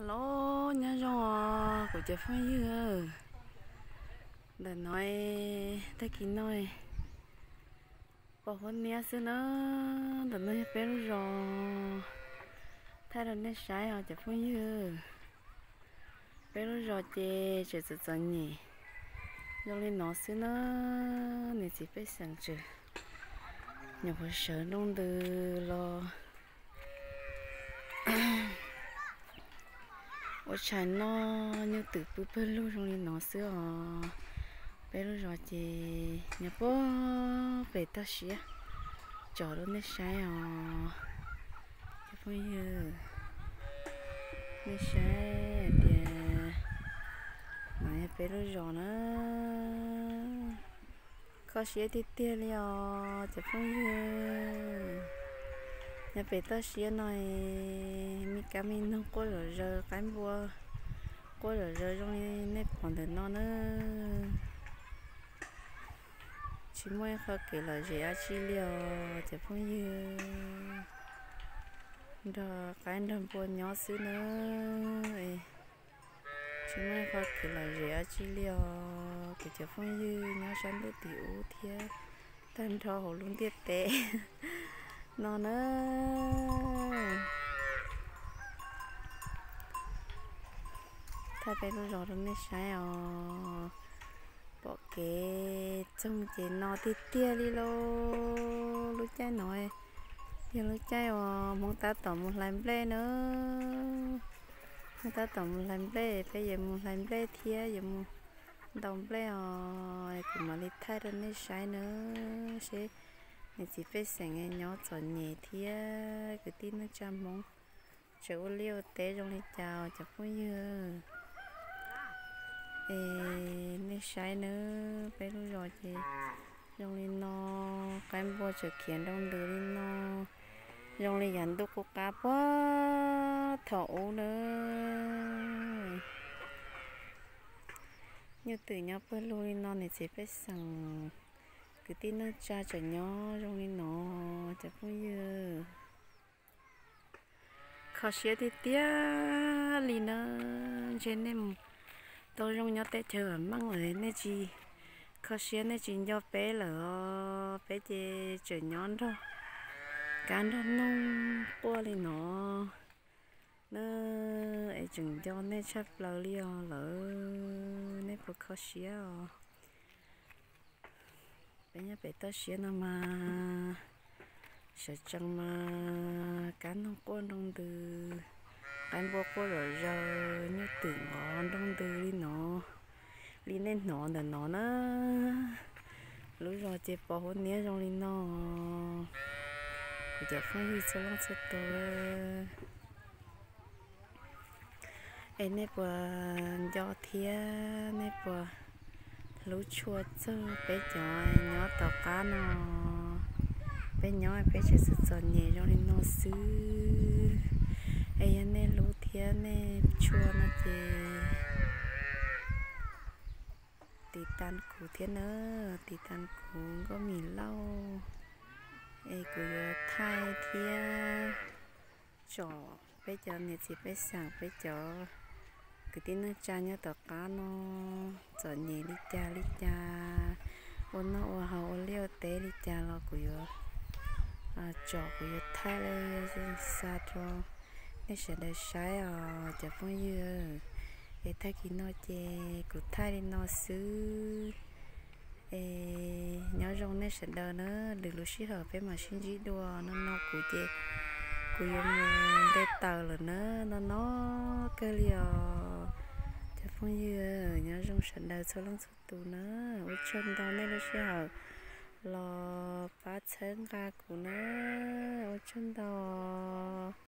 Los nyob zoo os kuv cov phooj ywg. Ntawm no tag kis no pos huab niab xwb na. Ntawm no yog peb lub zos, thaij rau nej saib os cov phooj ywg. Peb lub zos ces tseem txom txom nyem zoo li no xwb na. Niam txiv pej xeem tseem nyuam qhuav sawv nroo ntws los ua tshais noj, nyuj twm pw pawg lug zoo li no xwb os. Peb lub zos ces nyob puag pem toj siab, tsom rau nej saib os cov phooj ywg. Nej saib tias no yog peb lub zos na. Kho siab tiag tiag li os cov phooj ywg. Nyob pem toj siab no me kab me noog quaj zom zaws, qaib npua quaj zom zaws zoo li nej pom ntawm no na. Tsis muaj ib qho kev lom zem dab tsi li os cov phooj ywg. Nrog qaib nrog npua nyob xwb na. Tsis muaj ib qho kev lom zem dab tsi li os kuv cov phooj ywg nyob sab ntuj tim ub thiab tag nrho hauv lub ntiaj teb no na. Thaij peb lub zos rau nej saib os. Pom kev txoog ces no tiag tiag li lauj. Lub caij no yog lub caij uas Hmoob tab tom mus hlais nplej na. Hmoob tab tom mus hlais nplej, peb yuav mus hlais nplej thiab yuav mus ntaus nplej os. Kuv mam li thaij rau nej saib na, seb niam txiv pej xeem nyob txom nyem thiab kwv tij neej tsa Hmoob tseem ua liaj ua teb zoo li cas os cov phooj ywg. Es nej saib nawb, peb lub zos ces zoo li no, qaib npua tseem khiav nroo ntws li no, zoo li yav ntuj qub qab puag thaum ub na. Nyuj twm nyob pawg lug li no, niam txiv pej xeem kwv tij neej tsa tseem nyob zoo li no cov phooj ywg. Kho siab tiag tiag li na. Ntshe nej mus tau zoo nyob teb chaws vam meej lawm nej tsis kho siab, nej tsis nco peb lawm os. Peb ces tseem nyob nrog kab nrog noog quaj li no na, es tseem nco nej tshaj plaws li os lawm, nej puas kho siab os? Peb nyob pem toj siab no mas sawv tsees mas kab noog quaj nroo ntws, qaib npua quaj zom zaws, nyuj twm nqov nroo ntws li no, li nej hnov ntawm no na. Lub zos ces pos huab niab zoo li no, kuv cov phooj ywg txhua leej txhua tus. Es nej puas nco thiab nej puas hlub tshua txog peb cov nyob tom qab no? Peb nyob peb tseem txom txom nyem zoo li no xwb. Es yog nej hlub thiab nej tshua no ces tiv tas kuv thiab na, tiv tas kuv Nkauj Mim Lauj, es kuv yuav thaij thiab tsom peb cov niam txiv pej xeem, peb cov kwv tij neej tsa nyob tom qab no txom nyem li cas li cas, ua noj ua haus ua liaj ua teb li cas los kuv yuav tsom, kuv yuav thaij los xa rau nej sawv daws saib os cov phooj ywg. Es tag kis no ces kuv thaij li no xwb. Es nyob zoo nej sawv daws na, lwm lub sij hawm peb mam sib ntsib dua. No no kuv ces kuv yuav mus nte taws lawm na, no no kawg li os. Cov phooj ywg nyob zoo sawv daws txhua leej txhua tus na, ua tsaug ntau nej lub sij hawm los pab txhawb nqa kuv na, ua tsaug ntau.